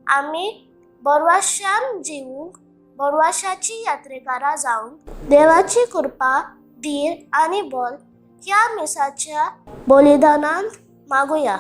आमी बोरवाशान जिवूंक, बोरवाशाची यात्रेकारां जावंक देवाची कृपा, धीर आनी बल ह्या मिसाच्या बलिदानांत मागुया.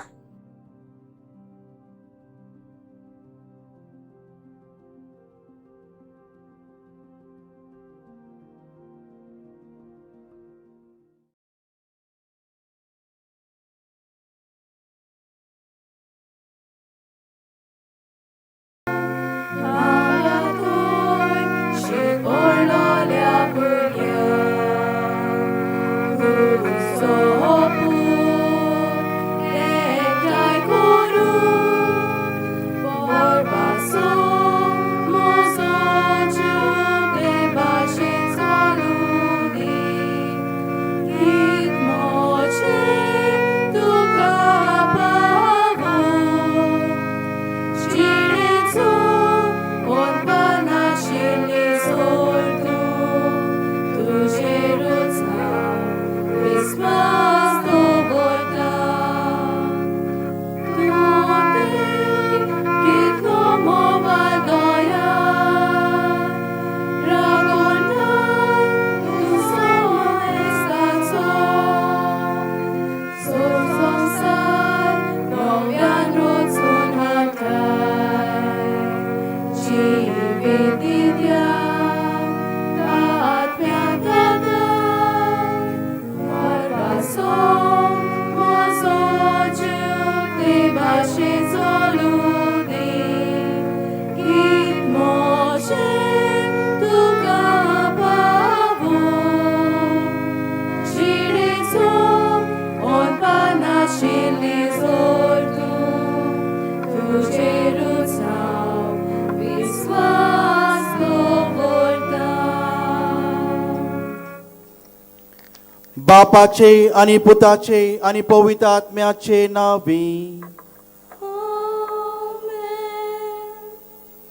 बापाचे आनी पुताचे आनी पवित्र आत्म्याचे नांवी.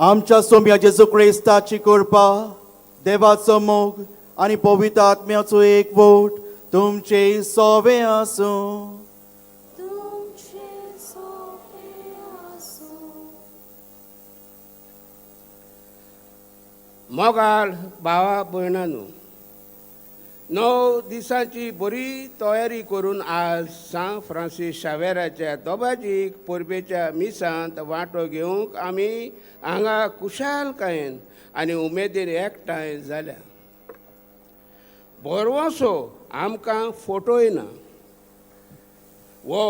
आमच्या सोम्या जेजू क्रिस्ताची कृपा, देवाचो मोग आनी पवित्र आत्म्याचो एकवट तुमचे सोवे आसूं. मोगाळ भावा भयणांनो, 9 दिसांची बरी तयारी करून आज सांत फ्रांसीस शावेराच्या दोबाजीक परबेच्या मिसांत वांटो घेवंक आमी हांगा कुशालकायेन आनी उमेदीन एकठांय जाल्या. भरवंसो आमकां फोटोय ना. वो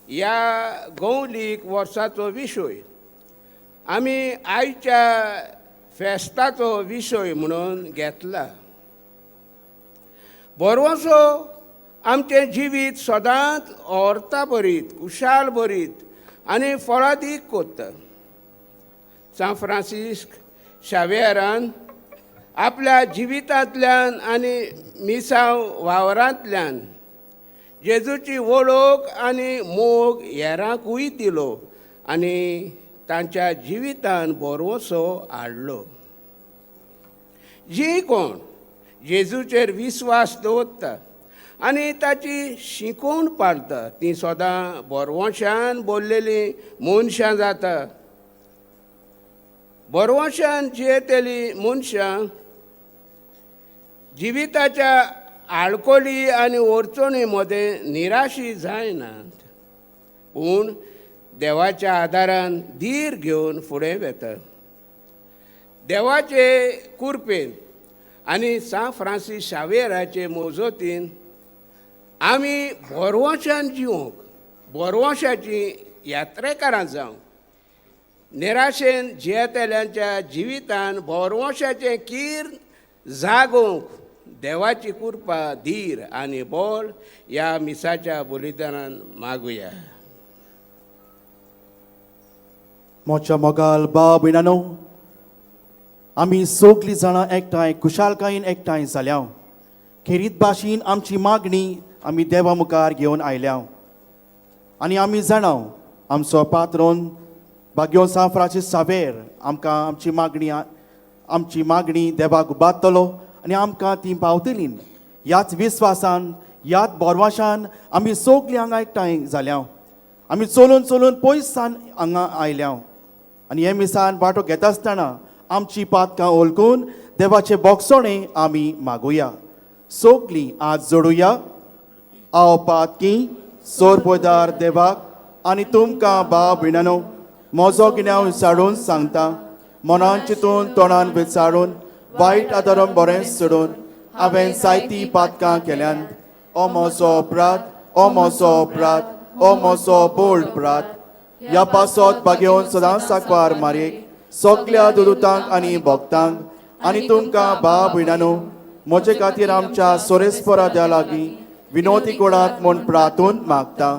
ह्या गौलीक वर्साचो विशय आमी आयच्या फेस्ताचो विशय म्हणून घेतला. भरवंसो आमचें जिवीत सदांच अर्था भरीत, कुशाल भरीत आनी फळादीक कोत्ता. सांत फ्रांसीस्क शावेरान आपल्या जिवितांतल्यान आनी मिसांव वावरांतल्यान जेजूची वळख आनी मोग हेरांकूय दिलो आनी तांच्या जिवितान भरवंसो हाडलो. जी कोण जेजूचेर विस्वास दवरता आनी ताची शिकोवण पाळता ती सदां भरवंशान बोल्लेली मनशां जाता. भरवंशान जियेतली मनशां जिविताच्या आडकोली आनी अडचणी मदें निराशी जायनात, पूण देवाच्या आदारान धीर घेवन फुडें वता. देवाचे कुरपेन आनी सांत फ्रांसीस शावेराचे मोजोतीन आमी भरवंशान जिवंक, भरवंशाची यात्रेकारां जावंक, निराशेन जियेतल्यांच्या जिवितान भरवंशाचें कीर जागोवंक देवाची कृपा, धीर आनी बळ ह्या मिसाच्या बलिदानान मागुया. मोच्या मोगाल बाब भयणांनो, आमी सगलीं जाणां एकठांय खुशालकायेन एकठांय जाल्या. खेरीत भाशेन आमची मागणी आमी देवा मुखार घेवन आयल्या आनी आमी जाणां आमचो पात्रोन भाग्यो सांत फ्रांसीस सावेर आमकां आमची मागणी देवाक उबारतलो आनी आमकां ती पावतली. ह्याच विस्वासान, ह्याच बोरवाशान आमी सगलीं हांगा एकठांय जाल्या. आमी चलून चलून पयस सान हांगा आयल्या. आनी हे मिसान वांटो घेता आसतना आमची पातकां ओलकून देवाचे बोगसोणे आमी मागुया. सोगलीं आज जोडुया. हांव पातकी सोरपोदार देवाक आनी तुमकां बाब विणानो म्हजो गिन्याव विचारून सांगता. मनान चिंतून तोंडान विचारून वायट आदारून बरें सोडून हांवें जायतीं पातकां केल्यांत. ओ म्हजो अपराध, ओ म्हजो अपराध, ओ म्हजो बोल्ड अपराध. ह्या पासत बागेवन सदांच साकवार मारयेक सगल्या दुदूतांक आनी भक्तांक आनी तुमकां बाब विणानो म्हजे खातीर आमच्या सोरेस्परा द्या लागीं विनोदी कोणाक म्हूण प्रार्थून मागता.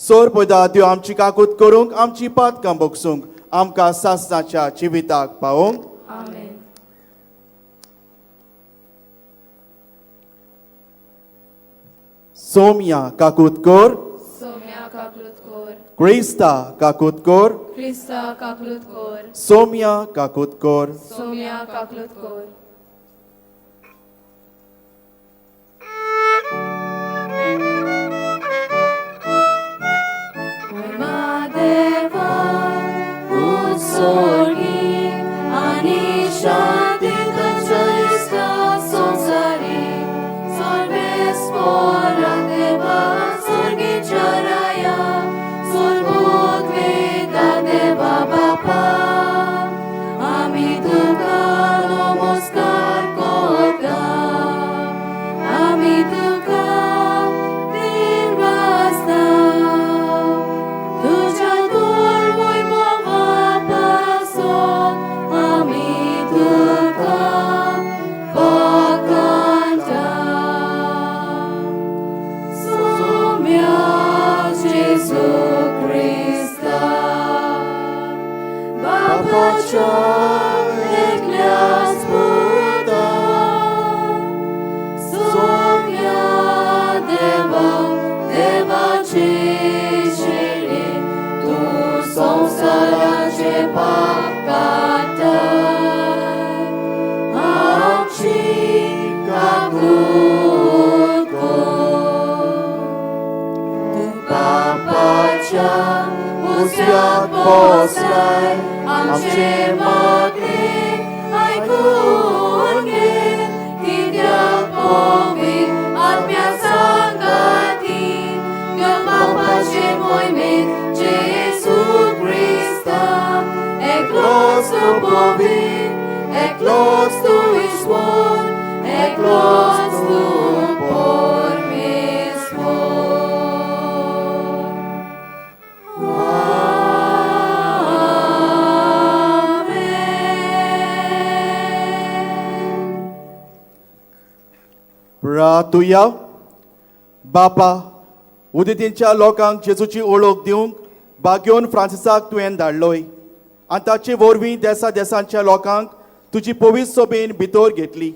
सोर पयदा त्यो आमची काकूत करूंक आमची पातकां भोगसूंक आमकां सासणाच्या जिविताक पावोवंक. आमेन. सोम्या काकूत कर. सोम्या काकलूत कोर. क्रिस्ता काकूत कर. क्रिस्ता काकलूत कोर. सोम्या काकूत कर. सोम्या काकलूत कोर. देवा उत्सर्गी आनी शांती ताच्या संवसारी सर्वेस्पोरा देवा स्वर्गीच्या राया सर्वोद्वेदा देवा बापा आमी तुका नमस्कार करता आमी तुका दिलवासता तुझ्या दुर्वय पासून आमी तुका फकांता. सोम्या जेजू क्रिस्ता बापाच्या एकल्याच पुता सोम्या देवा देवाचे शेरे तूं संवसाराचे पाप काडटाय आमची काकूत कर. तूं बापाच्या उजव्याक बसलाय आमचे मागणे आयकून घे कित्याक पवित्र आत्म्या सांगाती देव बापाचे मोहिमेंत जेजू क्रिस्ता एकलोच तूं पवित्र एकलोच तूं ईश्वर एकलोच तूं परमेश्वर. आमेन. प्रातुया. बापा, उदेतींच्या लोकांक जेजूची ओळख दिवंक बागेवन फ्रांसिसाक तुवें धाडलोय आनी ताचे वरवीं देसा देसांच्या लोकांक तुजी पवित्र सोबेन भितर घेतली.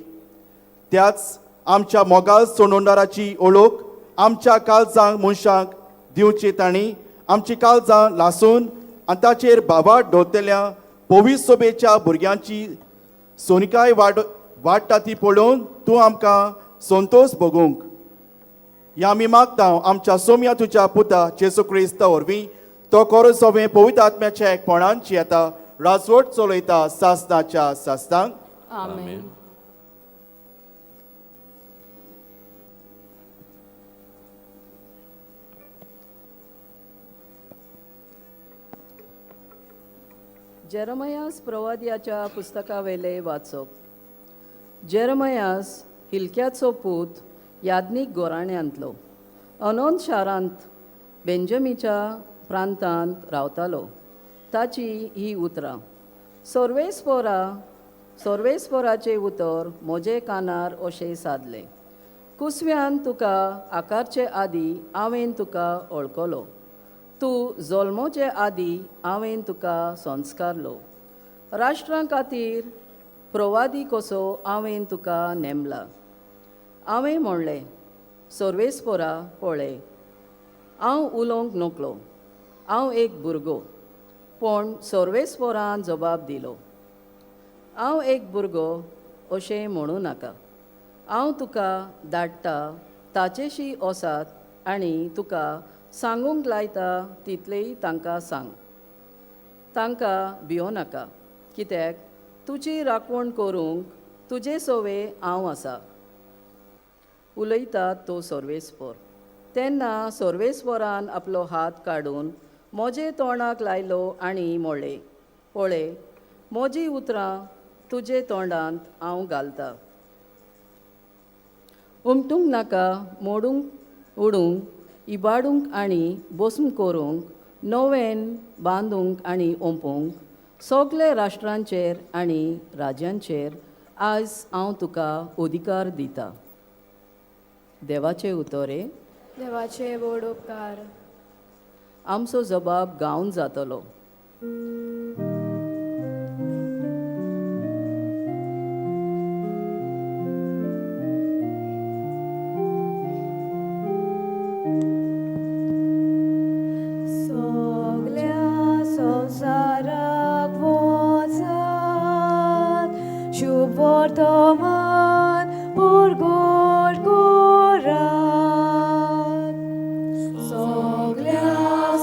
त्याच आमच्या मोगाल सोंडोंदाराची ओळख आमच्या काळजांक मनशांक दिवची तांणी आमची काळजां लासून आनी ताचेर भावार्थ दवरतल्या पवित्र सोबेच्या भुरग्यांची सोनिकाय वाड वाडटा ती पळोवन तूं आमकां संतोश भोगूंक ह्या आमी मागता आमच्या सोम्या तुज्या पुता जेसू क्रिस्ता वरवीं तो कोरो सोबे पवित्र आत्म्याच्या एकपणान येता राजवट चलयता सासनाच्या सासनांक. आमेन. जेरमयास प्रवाद्याच्या पुस्तकावेले वाचप. जेरमयास हिलक्याचो पूत याज्ञीक गोराण्यांतलो अनोन शारांत बेंजमीच्या प्रांतांत रावतालो. ताची ही उतरां. सर्वेस्पोरा सर्वेस्पोराचें उतर म्हजे कानार अशें सादलें. कुसव्यान तुका आकारचे आदीं हांवें तुका वळखलो. तूं जल्मोचे आदीं हांवें तुका संस्कारलो. राष्ट्रां खातीर प्रवादी कसो हांवें तुका नेमला. हांवें म्हणलें, सर्वेस्पोरा पळय हांव उलोवंक नकलो, हांव एक भुरगो. पूण सर्वेस्पोरान जबाब दिलो, हांव एक भुरगो अशें म्हणूं नाका. हांव तुका धाडटा ताचेशी वसात आनी तुका सांगूंक लायता तितलेंय तांकां सांग. तांकां भियो नाका, कित्याक तुजी राखवण करूंक तुजे सोवे हांव आसा, उलयता तो सर्वेस्पोर. तेन्ना सर्वेस्पोरान आपलो हात काडून म्हजे तोंडाक लायलो आनी म्हळें, पळय, म्हजीं उतरां तुजे तोंडांत हांव घालतां. उमटूंक नाका, मोडूंक उडूंक, इबाडूंक आनी भस्म करूंक, नव्यान बांदूंक आनी ओंपूंक सगळे राष्ट्रांचेर आनी राज्यांचेर आयज हांव तुका अधिकार दितां. देवाचे उतरे. देवाचे व्हड उपकार. आमचो जबाब गावन जातलो. सगल्या संवसाराक वचात, शुभ वर्तमान परगट करात. सगल्या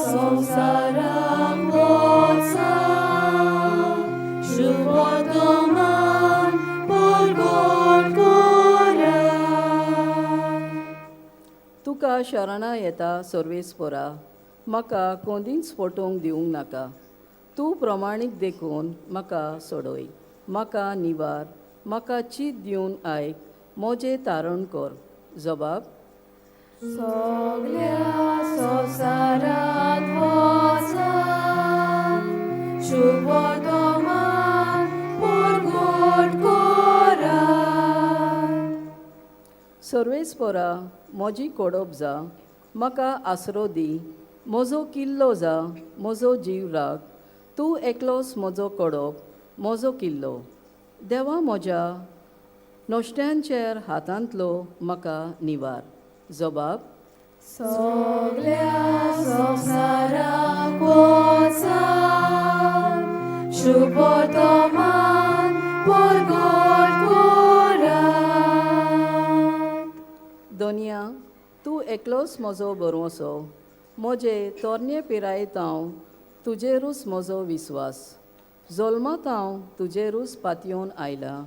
संवसाराक वचात, शुभ वर्तमान परगट करात. तुका शरणां येता सर्वेस्पोरा, म्हाका कोंदींच फटोवंक दिवंक नाका. तूं प्रमाणीक देखून म्हाका सोडय, म्हाका निवार. म्हाका चीत दिवन आयक, म्हजें तारण कर. जबाब. सगल्या संवसाराक वचात, शुभ वर्तमान परगट करात. सर्वेस्पोरा, म्हजी कोडप जा, म्हाका आसरो दी. म्हजो किल्लो जा, म्हजो जीव राख. तूं एकलोच म्हजो कोडप, म्हजो किल्लो. देवा म्हज्या, नश्ट्यांचेर हातांतलो म्हाका निवार. जबाब. सगल्या संवसाराक वचात, शुभ वर्तमान परगट करात. दोनया, तूं एकलोच म्हजो भरवंसो. म्हजे तरणे पिरायेंत हांव तुजेरूच म्हजो विस्वास. जल्मांत हांव तुजेरूच पातयेवन आयलां.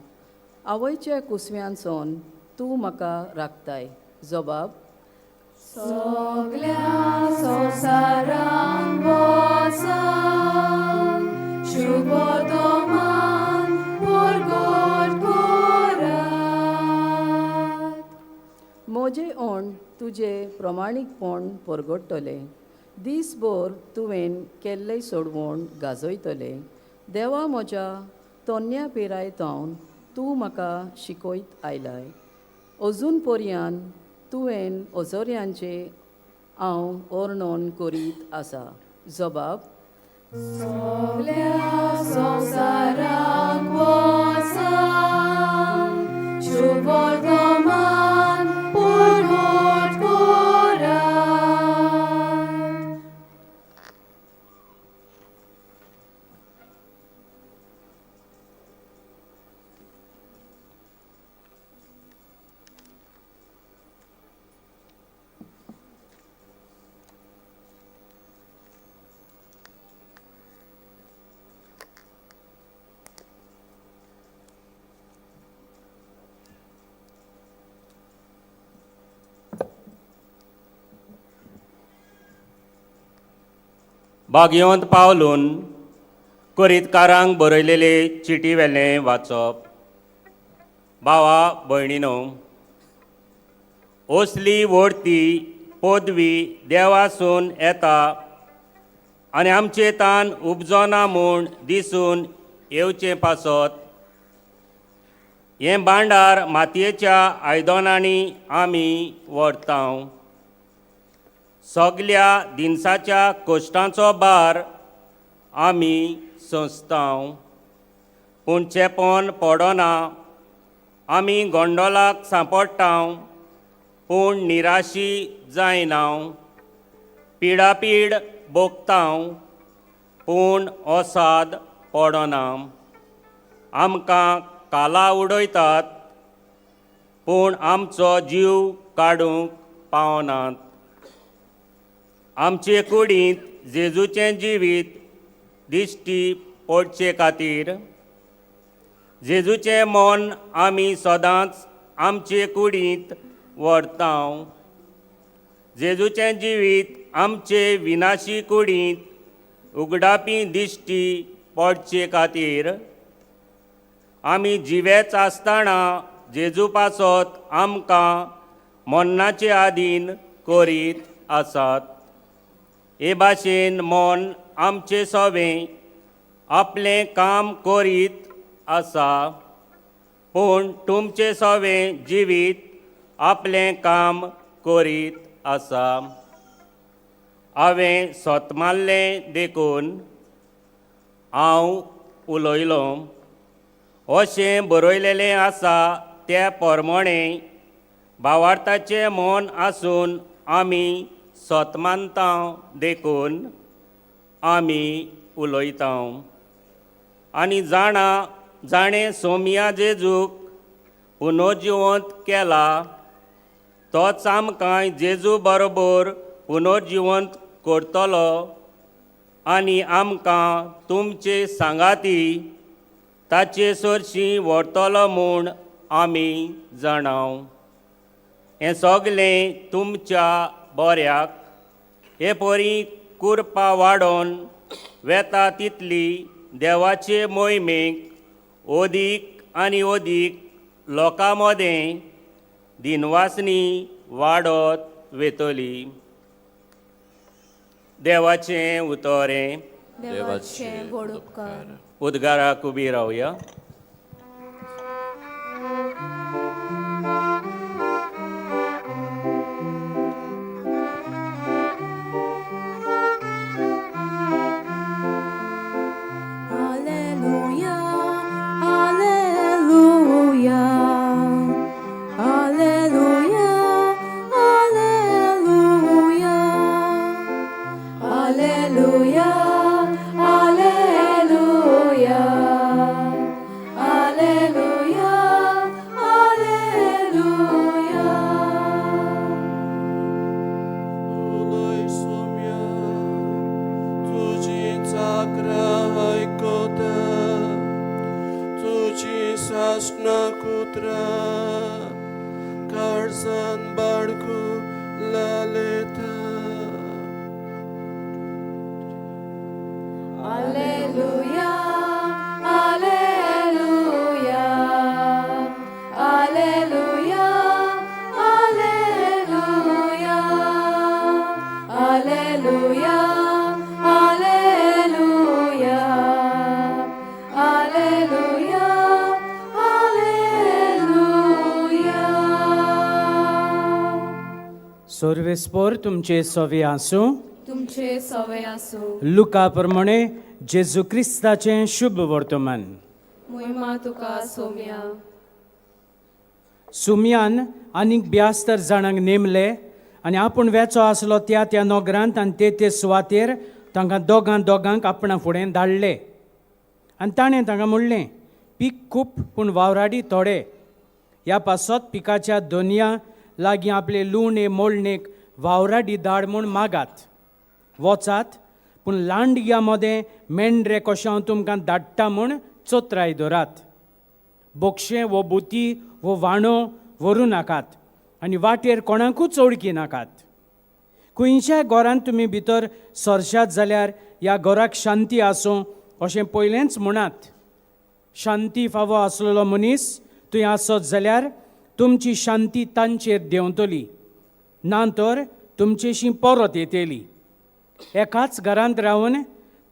आवयच्या कुसव्यानसून तूं म्हाका राखताय. जबाब. सगल्या संवसाराक वचात, शुभ वर्तमान परगट करात. म्हजें ओंठ तुजें प्रमाणीकपण परगट्टलें. दीसभर तुवें केल्लें सोडवण गाजयतलें. देवा म्हज्या, तन्न्या पिरायेंत तूं म्हाका शिकयत आयलाय. अजून पर्यान तुवें अजर्यांचें हांव वर्णन करीत आसा. जबाब. सगल्या संवसाराक वचात, शुभ वर्तमान परगट करात. भाग्यवंत पावलून कोरिंतकारांक बरयलेले चिटी वेलें वाचप. भावा भयणीनो, असली व्हडती पदवी देवासून येता आनी आमचे तान उपजोना म्हूण दिसून येवचें पासत हें भांडार मातयेच्या आयदनांनी आमी व्हरता. सगल्या दिनसाच्या कश्टांचो भार आमी सोंसता, पूण चेपोन पडना. आमी गोंडोलाक सांपडटा, पूण निराशी जायना. पिडापीड भोगता, पूण ओसाद पडना. आमकां काला उडयतात, पूण आमचो जीव काडूंक पावनात. आमचे कुडींत जेजूचें जिवीत दिश्टी पडचे खातीर जेजूचें मन आमी सदांच आमचे कुडींत व्हरता. जेजूचें जिवीत आमचे विनाशी कुडींत उगडापी दिश्टी पडचे खातीर आमी जिवेच आसतना जेजू पासत आमकां मरणाचे आदीन करीत आसात. हे भाशेन मन आमचें सवें आपलें काम करीत आसा, पूण तुमचें सवें जिवीत आपलें काम करीत आसा. हांवें सोत मारलें देखून हांव उलयलों अशें बरयलेलें आसा. त्या प्रमाणें भावार्थाचें मन आसून आमी सत मानता देखून आमी उलयता. आनी जाणा जाणें सोमया जेजूक पुनर्जिवंत केला तोच आमकां जेजू बरोबर पुनर्जिवंत करतलो आनी आमकां तुमचे सांगाती ताचे सरशीं व्हरतलो म्हूण आमी जाणाव. हें सगलें तुमच्या बऱ्याक हे परी कुरपा वाडोवन वेता तितली देवाचे मोहिमेक अदीक आनी अदीक लोकां मदें दिनवासनी वाडत वेतली. देवाचें उतरें. देवाचे व्हड उपकार. उद्गाराक उबी रावया. Alleluia, Alleluia, Alleluia, Alleluia, Alleluia, Alleluia, Alleluia, Alleluia. उलय सोम्या, तुजी चाकरां आयकता, तुजी सासणां कुत्रां काळजान बाडकू लालेता. Alleluia, Alleluia, Alleluia, Alleluia, Alleluia, Alleluia, Alleluia, Alleluia. सर्वेस्पोर तुमचे सवे आसूं. तुमचे सवे आसूं. लुका प्रमाणे जेजू क्रिस्ताचें शुभ वर्तमान. मोहिमा तुका सोम्या. सुमयान आनीक ब्यास्तर जाणांक नेमले आनी आपूण वेचो आसलो त्या त्या नगरांत आनी ते ते सुवातेर तांकां दोगां दोगांक आपणा फुडें धाडले. आनी ताणें तांकां म्हणलें, पीक खूब पूण वावराडी थोडे. ह्या पासत पिकाच्या दोनया लागीं आपले लुवणे मोडणेक वावराडी धाड म्हूण मागात. वचात, पूण लांडग्या मदें मेंढरे कशें हांव तुमकां धाडटा म्हूण चोत्राय धरात. बोक्षें वो बोती वो वाणो व्हरूं नाकात आनी वाटेर कोणाकूच ओळखी नाकात. खंयच्याय घरांत तुमी भितर सरशात जाल्यार ह्या घराक शांती आसूं अशें पयलेंच म्हणात. शांती फावो आसलेलो मनीस थंय आसत जाल्यार तुमची शांती तांचेर देंवतली, ना तर तुमचेशी परत येतली. एकाच घरांत रावन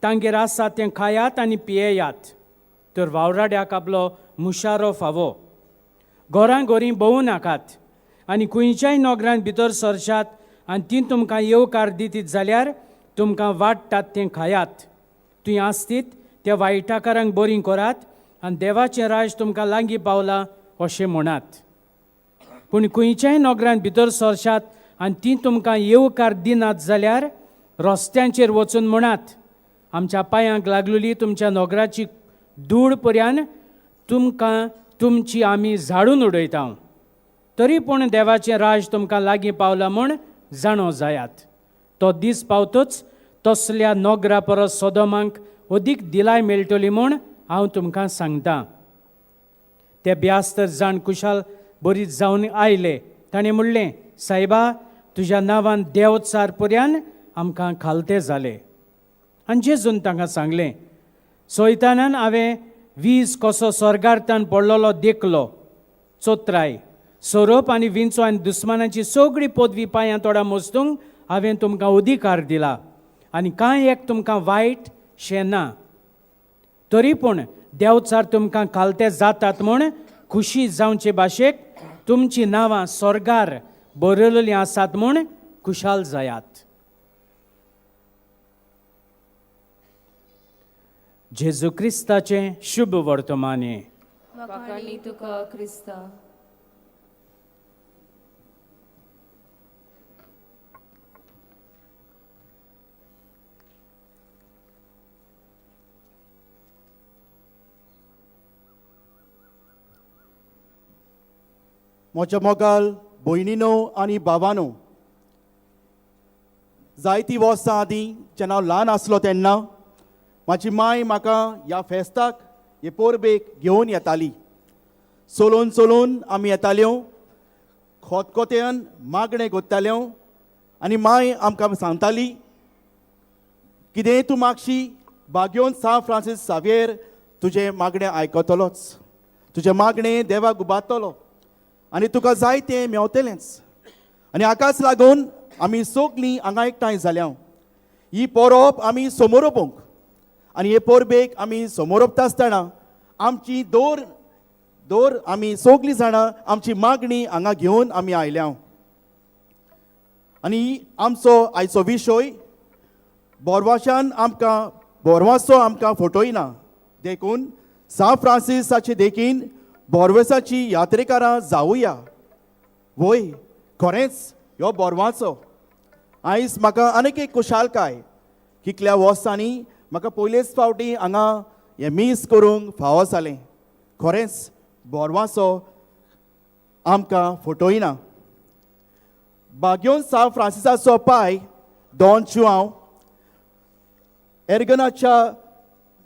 तांगेर आसा तें खायात आनी पियेयात, तर वावराड्याक आपलो मुशारो फावो. घरां घरीं भोंवू नाकात आनी खंयच्याय नगरांत भितर सरशात आनी ती तुमकां येवकार दितीत जाल्यार तुमकां वाडटात तें खायात. थंय आसतीत त्या वायटाकारांक बरीं करात आनी देवाचें राज तुमकां लागीं पावलां अशें म्हणात. पूण खंयच्याय नगरांत भितर सरशात आनी ती तुमकां येवकार दिनात जाल्यार रस्त्यांचेर वचून म्हणात, आमच्या पांयांक लागलेली तुमच्या नगराची धूळ पर्यान तुमकां तुमची आमी झाडून उडयता. तरी पूण देवाचें राज तुमकां लागीं पावलां म्हूण जाणो जायात. तो दीस पावतच तसल्या नगरा परस सोदोमांक अदीक दिलाय मेळटली म्हूण हांव तुमकां सांगता. ते ब्यास्तर जाण कुशाल बरीच जावन आयले. ताणें म्हणलें, सायबा, तुज्या नांवान देवचार पर्यान आमकां खालते जाले. आनी जेजून तांकां सांगलें, सोयतानान हांवें वीज कसो स्वर्गार्थान पडलेलो देखलो. चोत्राय, सोरोप आनी विंचो आनी दुस्मानाची सगळी पदवी पांयां तोडा मस्तूंक हांवें तुमकां अधिकार दिला आनी कांय एक तुमकां वायट शें ना. तरी पूण देवचार तुमकां खालते जातात म्हूण खुशी जावचे भाशेक तुमचीं नांवां स्वर्गार बरयलेलीं आसात म्हूण खुशाल जायात. जेजू क्रिस्ताचें शुभ वर्तमाने. वाखाणी तुका क्रिस्ता. म्हज्या मोगाल भयणीनो आनी बाबानो, जायतीं वर्सां आदीं जेन्ना हांव ल्हान आसलो तेन्ना म्हाजी माय म्हाका ह्या फेस्ताक हे पोरबेक घेवन येताली. चलोवन चलोवन आमी येताल्यो, खोतखोत्यान मागणें कोत्ताल्यो आनी माय आमकां सांगताली, कितेंय तूं मागशी बागयोन सांत फ्रांसीस साव्येर तुजें मागणें आयकतलोच, तुजें मागणें देवाक उबारतलो आनी तुका जाय तें मेवतलेंच. आनी हाकाच लागून आमी सगलीं हांगा एकठांय जाल्या ही पोरोब आमी समोरोपोंक आनी हे पोरबेक आमी समोरोपता आसतना आमची दोर दोर आमी सगलीं जाणां आमची मागणी हांगा घेवन आमी आयल्या. आनी आमचो आयचो विशय बोरवाशान आमकां बोरवासो आमकां फटयना, देखून सांत फ्रांसीसाचे देखीन बोरवेसाची यात्रेकारां जावया. वय खरेंच ह्यो बोरवाचो आयज म्हाका आनीक एक खुशालकाय, कितल्या वर्सांनी म्हाका पयलेच फावटी हांगा हें मीस करूंक फावो जालें. खरेंच बोरवाचो आमकां फटयना. बाग्योन सांत फ्रांसिसाचो पाय डॉन जुआंव एर्गनाच्या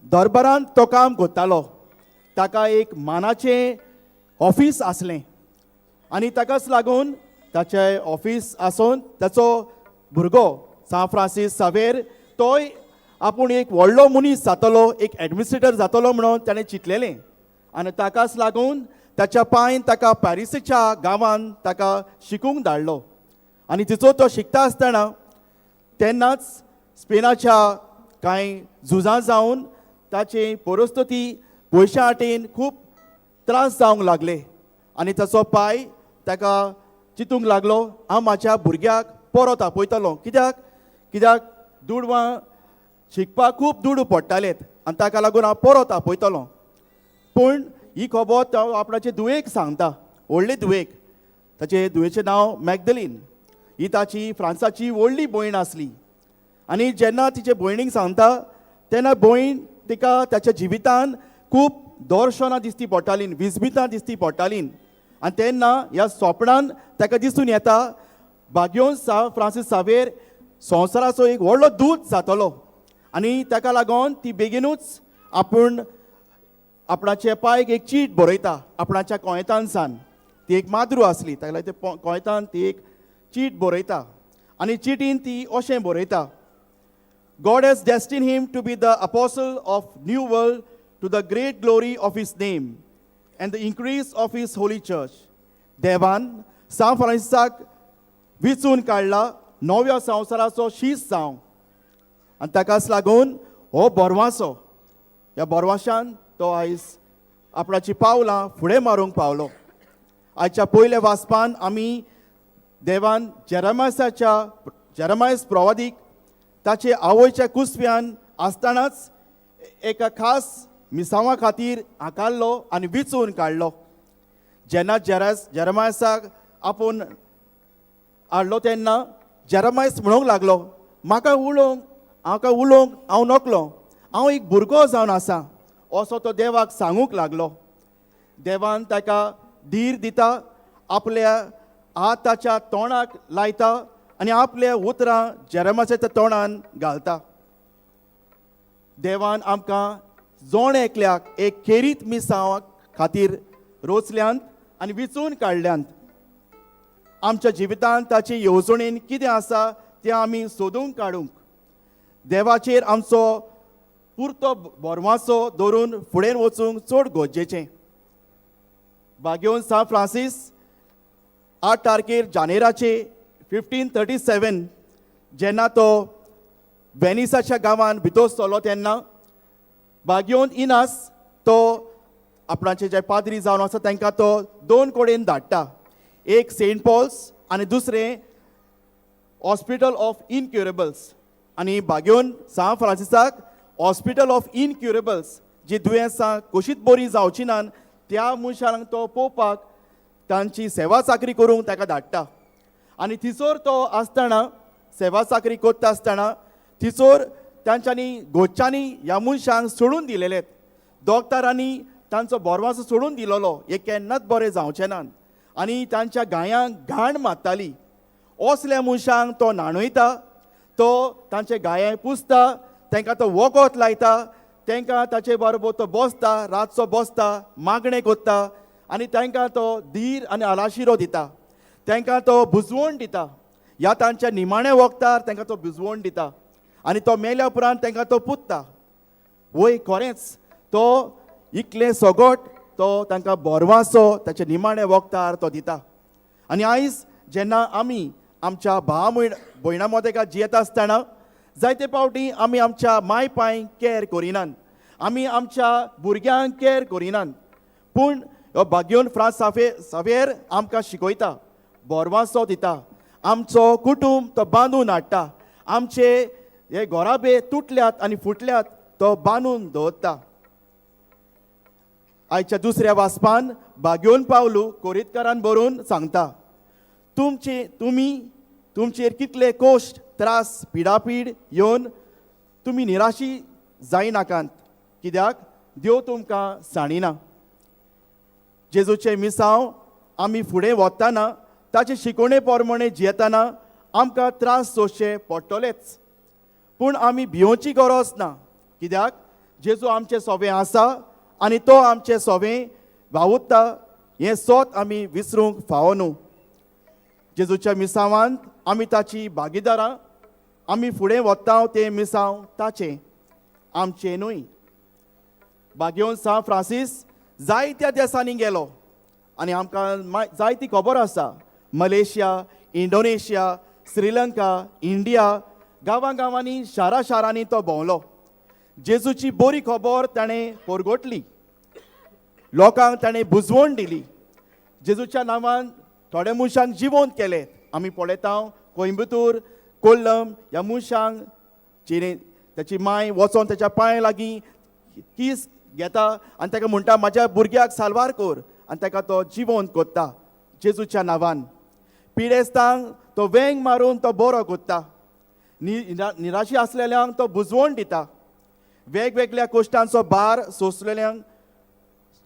दरबारांत तो काम करतालो. ताका एक मानाचें ऑफीस आसलें आनी ताकाच लागून ताचें ऑफीस आसून ताचो भुरगो सांत फ्रांसीस सावेर तोय आपूण एक व्हडलो मनीस जातलो, एक एडमिनिस्ट्रेटर जातलो म्हणून ताणें चिंतलेलें. आनी ताकाच लागून ताच्या पायन ताका पॅरिसाच्या गांवांत ताका शिकूंक धाडलो. आनी तिचो तो शिकता आसतना तेन्नाच स्पेनाच्या कांय झुजां जावन ताची परिस्थिती पयशां आटेन खूब त्रास जावंक लागले आनी ताचो पाय ताका चिंतूंक लागलो, हांव म्हाज्या भुरग्याक परत आपयतलो. कित्याक कित्याक दुडवां शिकपाक खूब दुडू पडटालेत आनी ताका लागून हांव परत आपयतलो. पूण ही खबर तो आपणाचे धुवेक सांगता, व्हडले धुवेक. ताचे धुवेचें नांव मॅगदलीन. ही ताची फ्रांसाची व्हडली भयण आसली. आनी जेन्ना तिचे भयणीक सांगता तेन्ना भयण तिका ताच्या जिवितान खूब दर्शनां दिसती पडटालीं, विस्मितां दिसती पडटालीं. आनी तेन्ना ह्या सोपणान ताका दिसून येता बाग्योन सांत फ्रांसीस सावेर संवसाराचो एक व्हडलो दूत जातलो. आनी ताका लागून ती बेगीनूच आपूण आपणाचे पायक एक चीट बरयता आपणाच्या कोयतानसान. ती एक माद्रू आसली, ताका लागून ते कोयतान ती एक चीट बरयता आनी चिटीन ती अशें बरयता, God has destined him to be the apostle of new world to the great glory of his name and the increase of his holy church. देवान सांत फ्रांसिसाक विचून काडला नव्या संवसाराचो शीस जावंक आनी ताकाच लागून हो बोरवासो, ह्या बोरवाशान तो आयज आपणाची पावलां फुडें मारूंक पावलो. आयच्या पयल्या वाचपान आमी देवान जेरमायस प्रवादीक ताचे आवयच्या कुसव्यान आसतनाच एका खास मिसांवा खातीर आकारलो आनी विचून काडलो. जेन्ना जेरमायसाक आपोवन हाडलो तेन्ना जेरमायस म्हणूंक लागलो, म्हाका उलोवंक हांव नकलो, हांव एक भुरगो जावन आसा, असो तो देवाक सांगूंक लागलो. देवान ताका धीर दिता, आपल्या हात ताच्या तोंडाक लायता आनी आपल्या उतरां जेरमायसाच्या तोंडान घालता. देवान आमकां जोण एकल्याक एक खेरीत मिसांवा खातीर रोचल्यांत आनी विचून काडल्यांत. आमच्या जिवितांत ताचे येवजणेन कितें आसा तें आमी सोदून काडूंक देवाचेर आमचो पुरतो बोरवाचो दवरून फुडें वचूंक चड गरजेचें. बागेवन सान फ्रांसीस 8 तारखेर जानेराचे 1537 जेन्ना तो वेनिसाच्या गांवांत भितर सरलो तेन्ना बागयोन इनास तो आपणाचे जे पाद्री जावन आसा तांकां तो 2 कडेन धाडटा, एक सेंट पॉल्स आनी दुसरें हॉस्पिटल ऑफ इनक्युरेबल्स. आनी बागयोन सान फ्रांसिसाक हॉस्पिटल ऑफ इनक्युरेबल्स जी दुयेंसां कशींच बरीं जावची नात त्या मनशांक तो पळोवपाक तांची सेवा चाकरी करूंक ताका धाडटा. आनी थंयसर तो आसतना सेवा चाकरी करता आसतना थंयसर तांच्यांनी गोच्यांनी ह्या मनशांक सोडून दिलेले, दोगतारांनी तांचो बोरवासो सोडून दिलेलो, हे केन्नाच बरें जावचे नात आनी तांच्या गायांक घाण मारताली. असल्या मनशांक तो न्हाणयता, तो तांचे गाये पुसता, तांकां तो वखद लायता, तांकां ताचे बरोबर तो बसता, रातचो बसता, मागणें करता आनी तांकां तो धीर आनी आलाशिरो दिता, तांकां तो बुजवण दिता. ह्या तांच्या निमाण्या वखदार तांकां तो बुजवण दिता आनी तो मेल्या उपरांत तांकां तो पुत्ता. वय खरेंच तो इतलें सगट तो तांकां बोरवासो ताच्या निमाण्या वखदार तो दिता. आनी आयज जेन्ना आमी आमच्या भाव भयणा मदें जियेता आसतना जायते फावटी आमी आमच्या माय पांयक कॅर करिनात, आमी आमच्या भुरग्यांक कॅर करिनात. पूण हो बागयोन फ्रांस सावेर आमकां शिकयता, बोरवासो दिता, आमचो कुटूंब तो बांदून हाडटा, आमचे हे घोराबे तुटल्यात आनी फुटल्यात तो बांदून दवरता. आयच्या दुसऱ्या वाचपान बागयोन पावलू कोरीतकारान बरोवन सांगता, तुमी तुमचेर कितले कोश्ट त्रास पिडापीड येवन तुमी निराशी जायनाकात, कित्याक देव तुमकां सांडिना. जेजूचें मिसांव आमी फुडें वतना ताचे शिकोवणे प्रमाणे जियेतना आमकां त्रास सोंसचे पडटलेच, पूण आमी भियोवची गरज ना, कित्याक जेजू आमचें सोबें आसा आनी तो आमचें सोबें वावुरता हें सोत आमी विसरूंक फावो न्हू. जेजूच्या मिसांवांत आमी ताची भागीदारां, आमी फुडें वता तें मिसांव ताचें, आमचें न्हय. बागयोन सान फ्रांसीस जायत्या देसांनी गेलो आनी आमकां जायती खबर आसा, मलेशिया, इंडोनेशिया, श्रीलंका, इंडिया, गांवां गांवांनी शारा शारांनी तो भोंवलो. जेजूची बरी खबर ताणें परगटली, लोकांक ताणें बुजवण दिली. जेजूच्या नांवान थोड्या मनशांक जिवंत केले. आमी पळयता कोयंबतूर, कोल्लम ह्या मनशांक जेणे ताची माय वचोन ताच्या पांय लागीं कीस घेता आनी ताका म्हणटा म्हाज्या भुरग्याक साल्वार कर, आनी ताका तो जिवंत करता जेजूच्या नांवान. पिडेस्तांक तो वेंग मारून तो बरो करता, निराशी आसलेल्यांक तो बुजवण दिता, वेगवेगळ्या कोश्टांचो भार सोंसलेल्यांक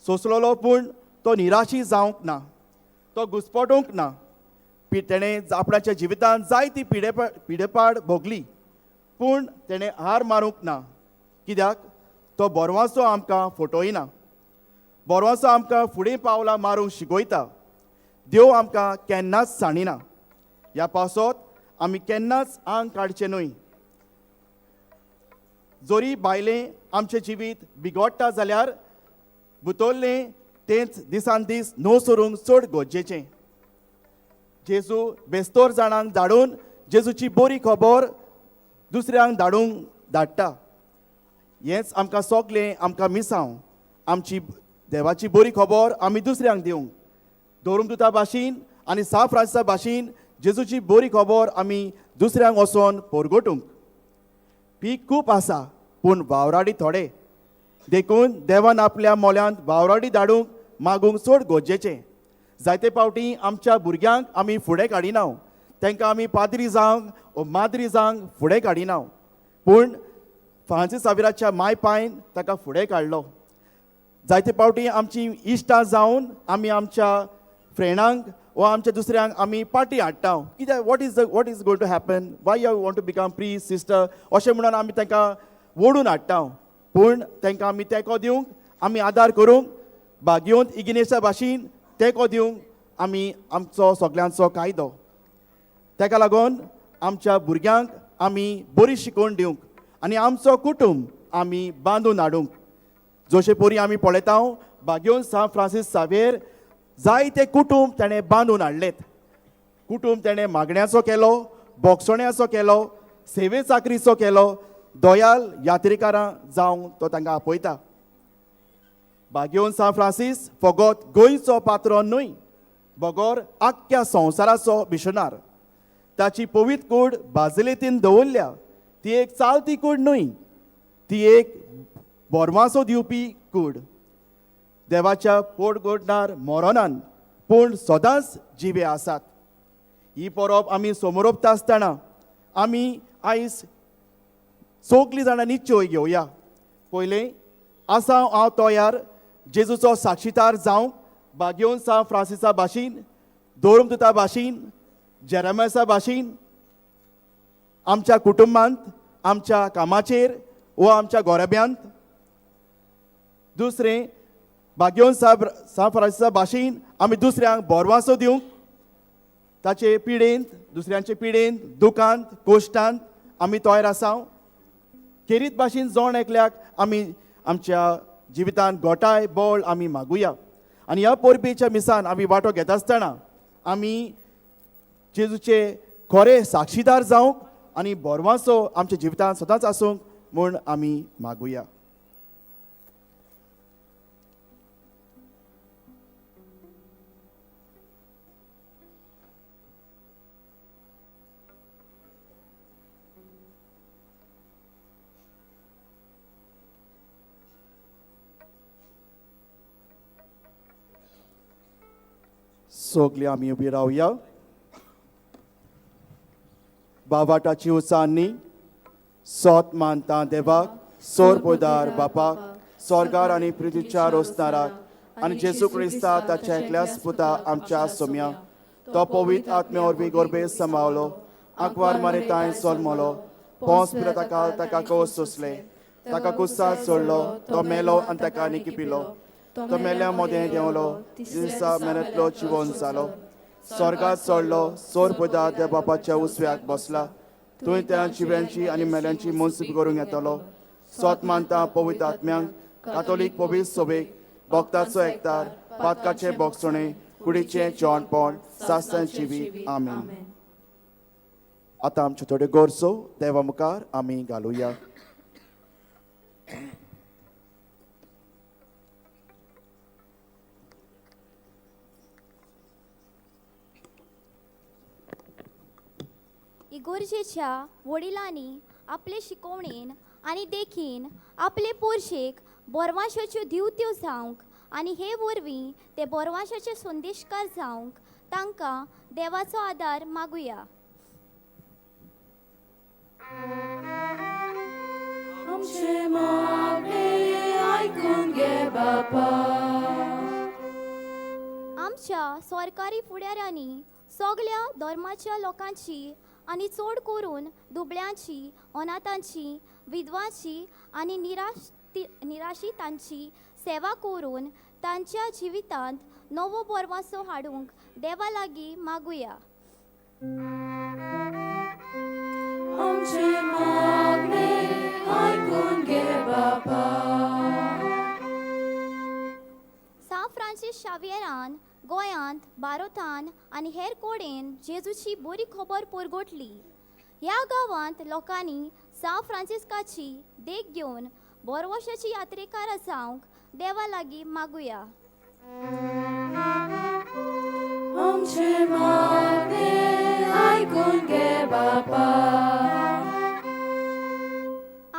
सोंसलेलो, पूण तो निराशी जावंक ना, तो घुस्पटूंक ना. तेणें आपणाच्या जिवितांत जायती पिडेपाड भोगली, पूण तेणें हार मारूंक ना, कित्याक तो बोरवाचो आमकां फटोयना, बोरवाचो आमकां फुडें पावलां मारूंक शिकयता. देव आमकां केन्नाच सांडिना. ह्या पावसांत आमी केन्नाच आंग काडचें न्हय. जरी बायलें आमचें जिवीत बिगडटा जाल्यार बुतोल्लें तेंच दिसान दीस न्हू सरूंक चड गरजेचें. जेजू बेस्तोर जाणांक धाडून जेजूची बरी खबर दुसऱ्यांक धाडूंक धाडटा. हेंच आमकां सगलें आमकां मिसांव, आमची देवाची बरी खबर आमी दुसऱ्यांक दिवंक. धोरूम भाशेन आनी सा फ्रांसिसा भाशेन जेजूची बरी खबर आमी दुसऱ्यांक वचोन परगटूंक. पीक खूब आसा पूण वावराडी थोडे, देखून देवान आपल्या मोल्यांत वावराडी धाडूंक मागूंक चड गरजेचें. जायते फावटी आमच्या भुरग्यांक आमी फुडें काडिना, तांकां आमी पाद्री जावंक ओ माद्री जावंक फुडें काडिना, पूण फ्रांसीस साविराच्या माय पायन ताका फुडें काडलो. जायते फावटी आमची इश्टां जावन आमी आमच्या फ्रेंडांक वा आमच्या दुसऱ्यांक आमी पार्टी हाडटा, कित्याक what is going to happen, why you want to become priest sister अशें म्हणून आमी तांकां ओडून हाडटा. पूण तांकां आमी तेंको दिवंक, आमी आदार करूंक भाग्योंत इगिनेसा भाशेन तेंको दिवंक आमी आमचो सगल्यांचो कायदो. ताका लागून आमच्या भुरग्यांक आमी बरी शिकोवण दिवंक आनी आमचो कुटुंब आमी बांदून हाडूंक. जशे परी आमी पळयता भाग्योन सांत फ्रांसीस सावेर जायते कुटुंब ताणें बांदून हाडलेत. कुटुंब ताणें मागण्याचो केलो, बोगसण्याचो केलो, सेवे चाकरीचो केलो, दयाल यात्रेकारां जावंक तो तांकां आपयता. भाग्योन सांत फ्रांसीस फकत गोंयचो पात्रोन न्हय बगर आख्ख्या संवसाराचो मिशनार. ताची पवित्र कूड बाजलेतीन दवरल्या. ती एक चालती कूड न्हय, ती एक बोरमासो दिवपी कूड. देवाच्या पोट गोडणार मोरोनान पूण सदांच जिवे आसात. ही परब आमी समोरपता आसतना आमी आयज सगलीं जाणां निश्चय घेवया. पयलें आसा हांव तयार जेजूचो साक्षीदार जावंक भाग्योन सांत फ्रांसिसा भाशेन, धर्मदूता भाशेन, जेरेमासा भाशेन आमच्या कुटुंबांत, आमच्या कामाचेर वो आमच्या गोरब्यांत. दुसरें भाग्योन सांत फ्रांसिसा भाशेन आमी दुसऱ्यांक बोरवासो दिवंक, ताचे पिडेंत, दुसऱ्यांचे पिडेंत, दुखांत, कोश्टांत आमी तयार आसा. खेरीत भाशेन जण एकल्याक आमी आमच्या जिवितांत गोटाय बळ आमी मागुया. आनी ह्या परबेच्या मिसान आमी वांटो घेता आसतना आमी जेजूचे खरे साक्षीदार जावंक आनी बोरवासो आमच्या जिवितांत सदांच आसूंक म्हूण आमी मागुया. सगली आमी उबी रावया. बावाटाची उचारणी. सोत मानता देवाक, सोर पोदार बापाक, स्वर्गार आनी प्रितीच्या रोसनाराक, आनी जेजू क्रिस्ता ताच्या एकल्याच पुता आमच्या सोम्या, तो पवित्र आत्म्या वरवीं गोरबे सांबावलो, आंकवार मारे तांय सोलमलो, पोंस पिलाता ताका कोस सोंसले, ताका कुसाद सोडलो, तो मेलो आनी ताका निकी पिलो, तो मेल्या मोदें देंवलो, दिसा मेरेंतलो जिवन जालो, स्वर्गात चडलो, सोर पोदार त्या बापाच्या उसव्याक बसला, थंय त्या जिव्यांची आनी मेल्यांची मनसूब करूंक येतलो. सोत मानता पवित्र आत्म्यांक, कातोलीक पवित्र सोबेक, भक्ताचो एकतार, पातकाचे बोगसणे, कुडीचें जेवणपण, सास्तान जिवीत. आमेन. आतां आमच्यो थोड्यो गरजो देवा मुखार आमी घालुया. इगोर्जेच्या वडिलांनी आपले शिकोवणेन आनी देखीन आपले पोरशेक बोरवांशाच्यो दिवत्यो जावंक आनी हे वरवीं ते बोरवांशाचे संदेशकार जावंक तांकां देवाचो आदार मागुया. आमचें मागणें आयकून घे बापा. आमच्या सरकारी फुडाऱ्यांनी सगल्या धर्माच्या लोकांची आनी चड करून दुबळ्यांची, अनाथांची, विधवांची आनी निराशितांची सेवा करून तांच्या जिवितांत नवो बोरवासो हाडूंक देवा लागीं मागुया. आमचें मागणें आयकून घे बापा. सांत फ्रांसीस शावियरान गोंयांत, भारतान आनी हेर कडेन जेजूची बरी खबर परगटली. ह्या गांवांत लोकांनी सांत फ्रांसिस्काची देख घेवन बोरवशाची यात्रेकारां जावंक देवा लागीं मागुया. आमचें मागणें आयकून घे बापा.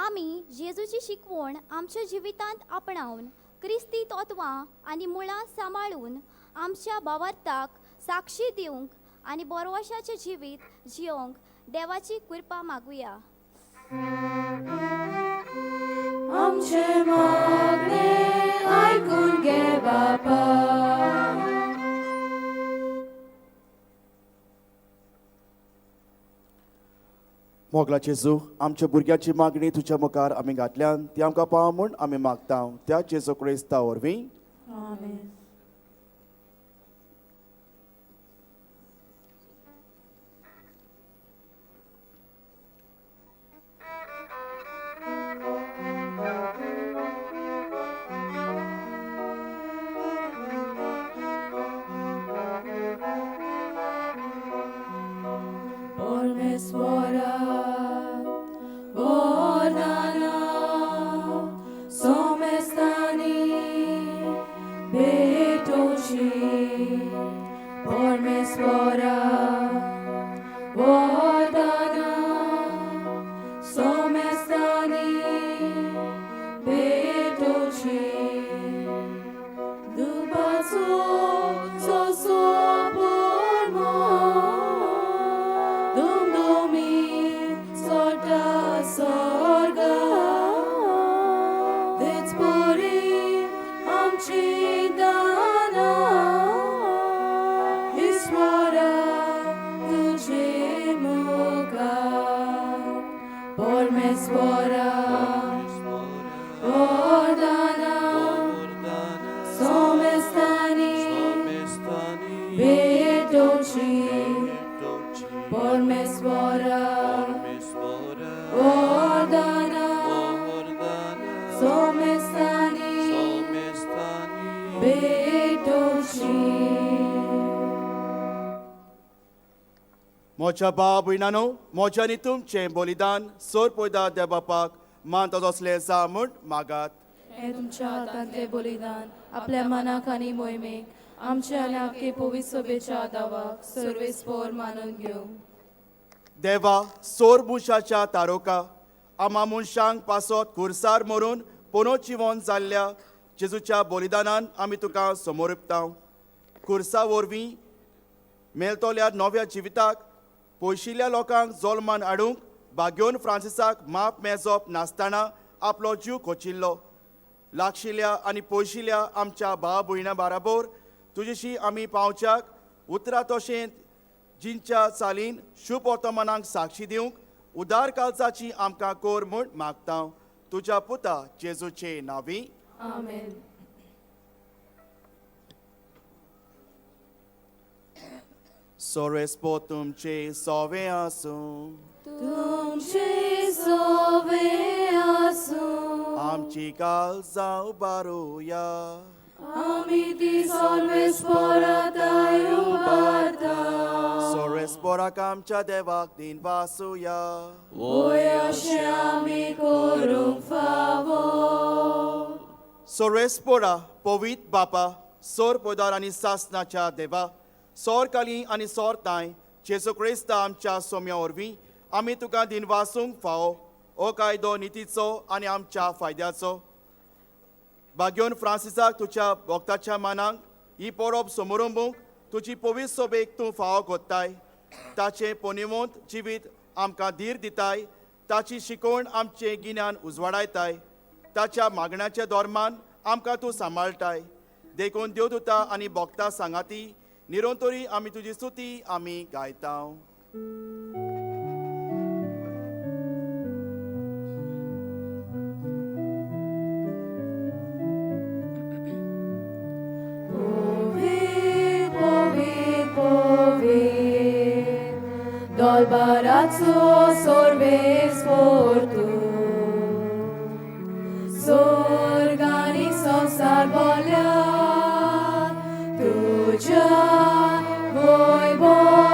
आमी जेजूची शिकवण आमच्या जिवितांत आपणावन क्रिस्ती तत्वां आनी मुळां सांबाळून आमच्या भावार्थाक साक्षी दिवंक आनी बोरवशाचें जिवीत जियोंक देवाची कृपा मागुया. आमचें मागणें आयकून घे बापा. मोगला जेजू, आमच्या भुरग्याची मागणी तुज्या मुखार आमी घातल्यान, ती आमकां पाव म्हूण आमी मागता त्या जेजू क्रिस्ता वरवीं. आमेन. परमेश्वरा वरदाना सोमेस्तानी भेटोची. परमेश्वरा वरदाना सोमेस्तानी भेटोची. दुबाचो जसो परमो दुमदुमी सोटा स्वर्गा, तेच परी आमची दाना ईश्वरा तुझे मुखार. परमेश्वरा वरदाना सोमेस्तानी भेटोची. परमेश्वरा वरदाना सोमेस्तानी भेटोची. म्हज्या बाब भयणानो, म्हज्या आनी तुमचें बलिदान सोर पयदा देव बापाक मान तसलें जा म्हूण मागात. हे तुमच्या हातांतले बलिदान आपल्या मनाक आनी मोहिमेक आमच्या आनी आख्खे पवित्र सभेच्या दावाक सर्वेस्पोर मानून घेवं. देवा, सोर बुशाच्या तारोका, आमा मनशांक पासत खुरसार मरून पुनोजिवन जाल्ल्या जेजूच्या बलिदानान आमी तुका समोर खुरसा वरवीं मेळटल्या नव्या जिविताक पयशिल्ल्या लोकांक जोलमान हाडूंक बाग्योन फ्रांसिसाक माप मेजप नासतना आपलो जीव खोचिल्लो. लागशिल्ल्या आनी पयशिल्ल्या आमच्या भाव भयणां बाराबोर तुजेशी आमी पावच्याक उतरां तशेंच जिंच्या चालीन शुभ वर्तमानाक साक्षी दिवंक उदार कालचाची आमकां कोर म्हूण मागता तुज्या पुता जेजूचे नांवी. आमेन. सोरेस्पो तुमचे सोवे आसूं. तुमचे सोवे आसूं. आमची काल जावं बारोया. आमी ती सर्वेस्पोराताय उबारता. सोरेस्पोराक आमच्या देवाक दिन वासुया. वय अशें आमी करूंक फावो. सोरेस्पोरा, पवीत बापा, सोर पोदार आनी सासनाच्या देवा, सोर काली आनी सोर तांय, जेजू क्रिस्ता आमच्या सोम्या वरवीं आमी तुका दिनवासूंक फावो. हो कायदो नितीचो आनी आमच्या फायद्याचो. बाग्योन फ्रांसिसाक तुज्या भक्ताच्या मानाक ही परब समोरंबूंक तुजी पवित्र सोबेक तूं फावो कोत्ताय. ताचें पोनिवंत जिवीत आमकां धीर दिताय, ताची शिकवण आमचें गिन्यान उजवाडायताय, ताच्या मागण्याच्या धर्मान आमकां तूं सांबाळटाय. देखून देवदूता आनी भक्ता सांगाती निरंतरी आमी तुजी स्तुती आमी गायता. पवीत पवीत पवीत दरबाराचो सर्वेस्पोर तूं, स्वर्ग आनी संवसार भरल्या तुज्या वैभवान.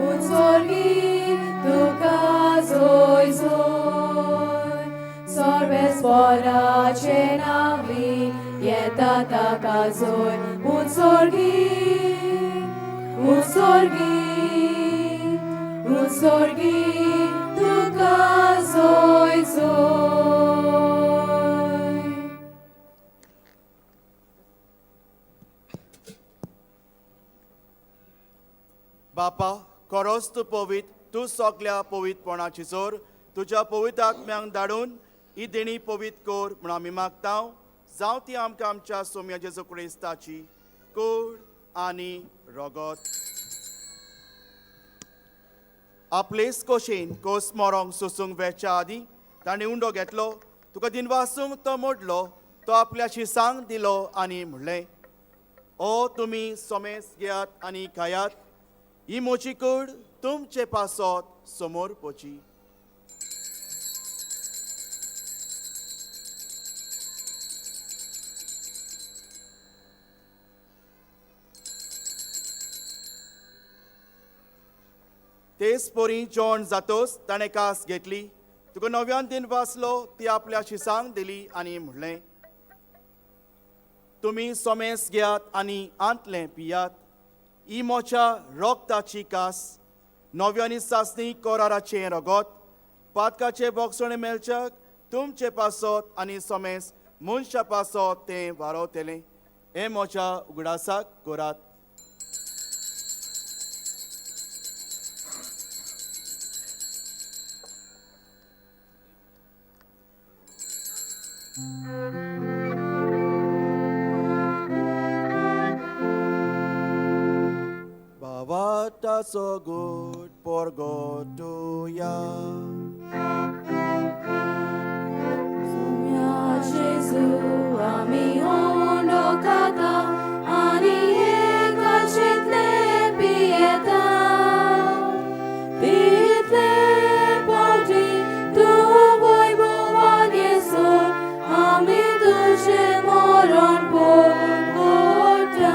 उंच तुका जोय जोय, सर्वेस्पोराचे नांवी येता ताका जोय. उंचोर्गी उंचोर्गी उंचोर्गी तुका जोय जोय. बापा, खरोच तूं पवीत, तूं सगल्या पवित्रपणाची जोर. तुज्या पवित्र आत्म्यांक धाडून ही देणी पवित्र कर म्हूण आमी मागता. जावं ती आमकां आमच्या सोम्या जेजू क्रिस्ताची कोड आनी रगत. आपलेच कोशेन कोस मोरोंक सोसूंक वेच्या आदीं ताणें उंडो घेतलो, तुका दिनवासूंक तो मोडलो, तो आपल्या शिसांक दिलो आनी म्हणलें, ओ तुमी सोमेस घेयात आनी खायात, ही म्हजी कूड तुमचे पासत समोर पोची. तेच पोरी जेवण जातोच ताणें कास घेतली, तुका नव्यान दिन वाचलो, ती आपल्या शिसांक दिली आनी म्हणलें, तुमी सोमेस घेयात आनी आंतलें पियात, ही म्हज्या रोगताची कास, नव्यानी सासणी कोराराचें रगत, पातकाचें बोगसणें मेळच्याक तुमचे पासत आनी सोमेस मनशा पासत तें वारवतलें. हें म्हज्या उगडासाक करात. Bavata so good por gotuya. Sumya Jesu आमी उंडो खाता आनी एकाचेंतले पियेता. तितले पावटी तूं वैभवान येसर आमी तुजें मरण पोरगोटा.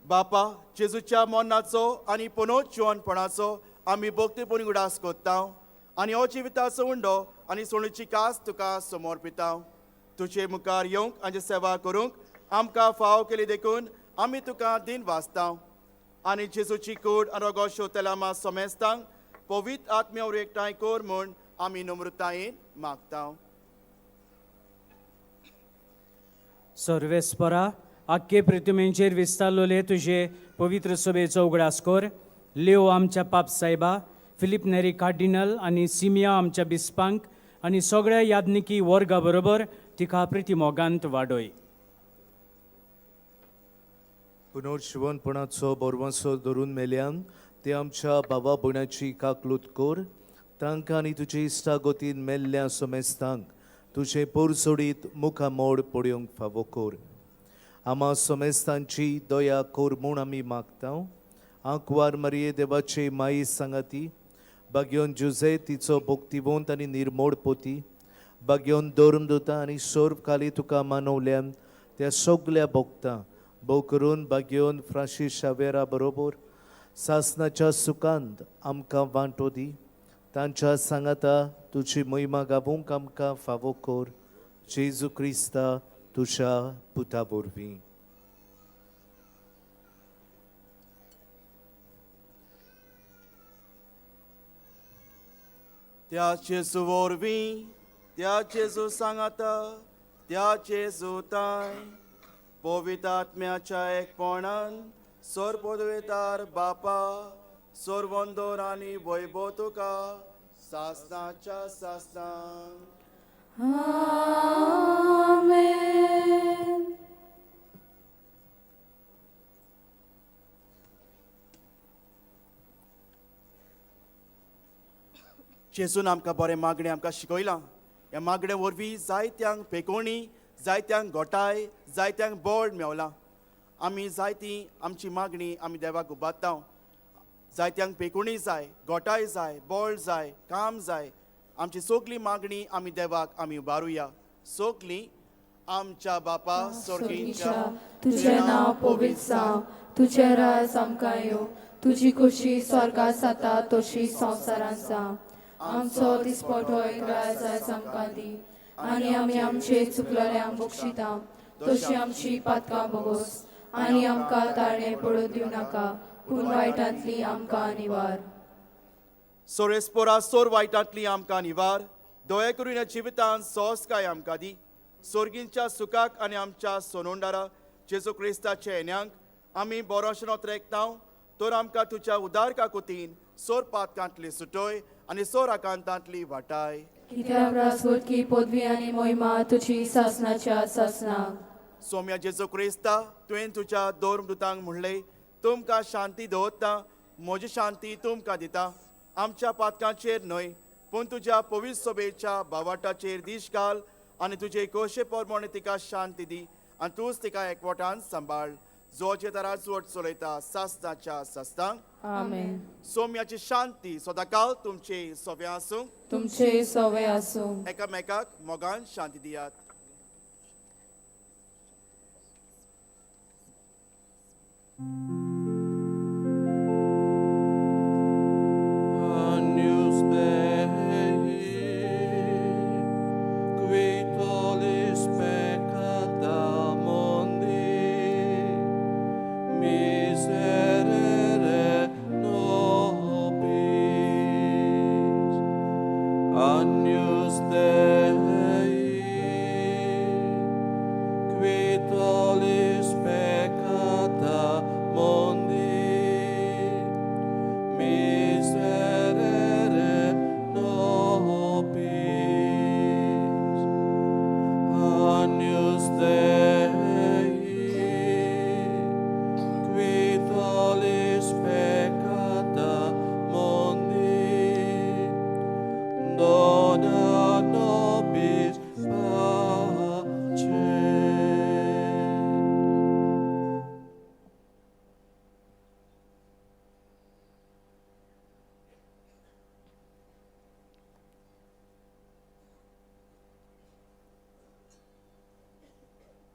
बापा, जेजूच्या मरणाचो आनी पुनोज्जीवनपणाचो आमी भक्तीपूर्ण उगडास कोत्ता आनी हो जिविताचो उंडो आनी सोणीची कास तुका समर्पिता. तुजे मुखार येवंक आनी सेवा करूंक आमकां फाव केली देखून आमी तुका दिन वाचता. आनी जेजूची कूड आनी रोगो शोतल्या मा सोमेस्तांक पवित्र आत्म्या वरवीं एकठांय कर म्हूण आमी नम्रतायेन मागता. सर्वेस्परा, आख्खे पृथ्वीचेर विस्तारलोले तुजे पवित्र सभेचो उगडास कर. लिओ आमच्या पाप सायबा, फिलीप नेरी कार्डिनल आनी सिमिया आमच्या बिस्पांक आनी सगळ्या याज्ञिकी वर्गा बरोबर तिका प्रिती मोगांत वाडय. पुनर्शिवनपणाचो बरवंसो धरून मेल्यान ते आमच्या बाबा भयणाची काकलूत कर. तांकां आनी तुजे इश्टागतीन मेल्ल्या समेस्तांक तुजें पोरसोडीत मुखामोड पळोवंक फावो कर. आमा समेस्तांची दया कर म्हूण आमी मागता. आंकवार मारये देवाचे माई सांगाती, बागयोन जुजे तिचो भक्तिवंत आनी निर्मोड पोती, बागयोन धर्मदुता आनी सर्व काली तुका मानवल्यान त्या सगल्या भोगता, भोव करून बागयोन फ्रांसीस शावेरा बरोबर सासनाच्या सुखांत आमकां वांटो दी. तांच्या सांगाता तुजी महिमा गावूंक आमकां फावो कर. जेजू क्रिस्ता तुज्या पुता वरवीं. त्या जेजू वरवीं, त्या जेजू सांगाता, त्या जेजू ताय पवित्र आत्म्याच्या एकपणान सोर पदवेतार बापा, सोरवंदोर आनी वैभव तुका सासनाच्या सासनाक. आमेन. जेजून आमकां बरें मागणें आमकां शिकयलां. ह्या मागणे वरवीं जायत्यांक पेकोवणी, जायत्यांक गोठाय, जायत्यांक बळ मेवलां. आमी जायती आमची मागणी आमी देवाक उबारता. जायत्यांक पेकोवणी जाय, गोठाय जाय, बळ जाय, काम जाय. आमची सगली मागणी आमी देवाक आमी उबारुया. सगली आमच्या बापा स्वर्गीच्या, तुजें नांव पवित्र जावं, तुजें राज आमकां येवं, तुजी खुशी स्वर्गात जाता तशी संवसारांत जावं. आमचो दिसपटो एक राज आयज आमकां दी आनी आमी आमचे चुकलेल्यांक बक्षिता तशी आमची पातकां भोगोस आनी आमकां ताळणें पडून दिवं नाका, पूण वायटांतली आमकां निवार. सोरेस्पोरा सोर वायटांतली आमकां निवार. दया करून ह्या जिवितांत सोंसकाय आमकां दी. सोर्गींच्या सुखाक आनी आमच्या सोनोंडारा जेजू क्रिस्ताच्या येण्यांक आमी बरोशनो त्रेकताव तर आमकां तुज्या उदार काकुतीन सोर पातकांतली सुटोय आनी सोर आकांतांतली वाटाय. कित्याक राजवटकी पदवी आनी मोहिमा तुजी सासनाच्या सासनाक. सोम्या जेजू क्रिस्ता, तुवें तुज्या दोन दुतांक म्हणलें, तुमकां शांती दवरता, म्हजी शांती तुमकां दिता. आमच्या पातकांचेर न्हय पूण तुज्या पवित्र सभेच्या बावाटाचेर दीश घाल आनी तुजे कोशे प्रमाणे तिका शांती दी आनी तूंच तिका एकवटान सांबाळ, जो जे राजवट चलयता सासनाच्या सासनाक. आमेन. सोम्याची शांती सदांकाल तुमचे सोव्या आसूं. तुमचे सवे आसूं. एकामेकाक मोगान शांती दियात. Agnus Dei, qui tollis peccata mundi, miserere nobis. Agnus Dei, qui tollis peccata mundi, miserere nobis. Agnus Dei, qui tollis peccata mundi, dona nobis pace.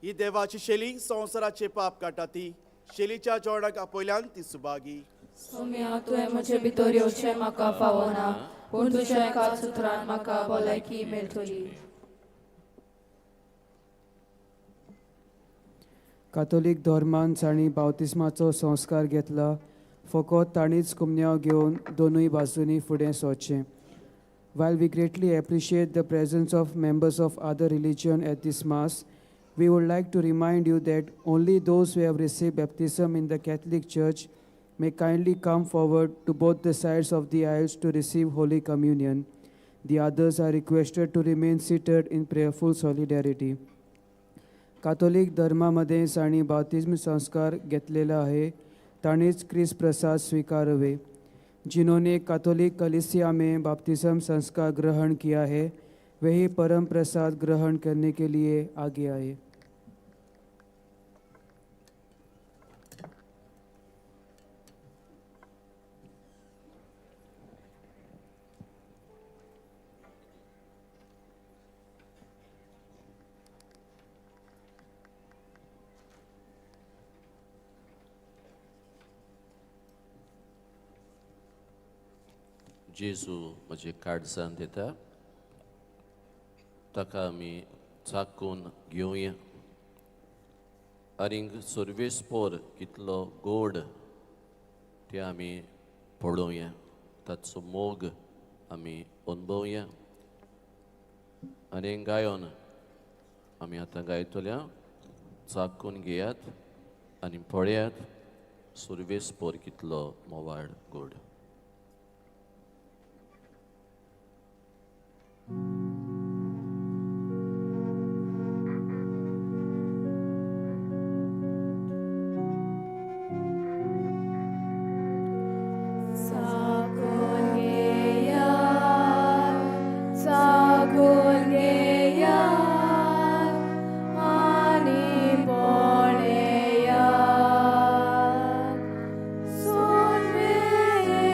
ही देवाची शेली संवसाराचे पाप काडटा ती शेलीच्या जोडाक आपयल्यान ती सुभागी. सोम्या, तुवें म्हजे भितर येवचें म्हाका फावना, पूण तुज्या एकाच उतरान म्हाका भलायकी मेळटली. कातोलीक धर्मान जांणी बावतिस्माचो संस्कार घेतला फकत तांणीच कुमन्यांव घेवन दोनूय बाजूंनी फुडें सरचें. While we greatly appreciate the presence of members of other religion at this Mass, we would like to remind you that only those who have received baptism in the Catholic Church may kindly come forward to both the sides of the aisles to receive Holy Communion. The others are requested to remain seated in prayerful solidarity. कातोलीक धर्मामध्ये जांणी बाप्तिज्म संस्कार घेतलेला आहे तांणीच क्रिस्त प्रसाद स्वीकारवे. जिन्होंने Catholic कलीसिया में बाप्तिज्म संस्कार ग्रहण किया है वही परम प्रसाद ग्रहण करने के लिए आगे आए. जेजू म्हजे काळजांत येता, ताका आमी चाकून घेवया. आनीक सुर्वेस पोर कितलो गोड ते आमी पळोवया, ताचो मोग आमी अनुभवया. आनी गायोन आमी आतां गायतल्या, चाकून घेयात आनी पळयात सुर्वेस पोर कितलो मोवाळ गोड. Soon may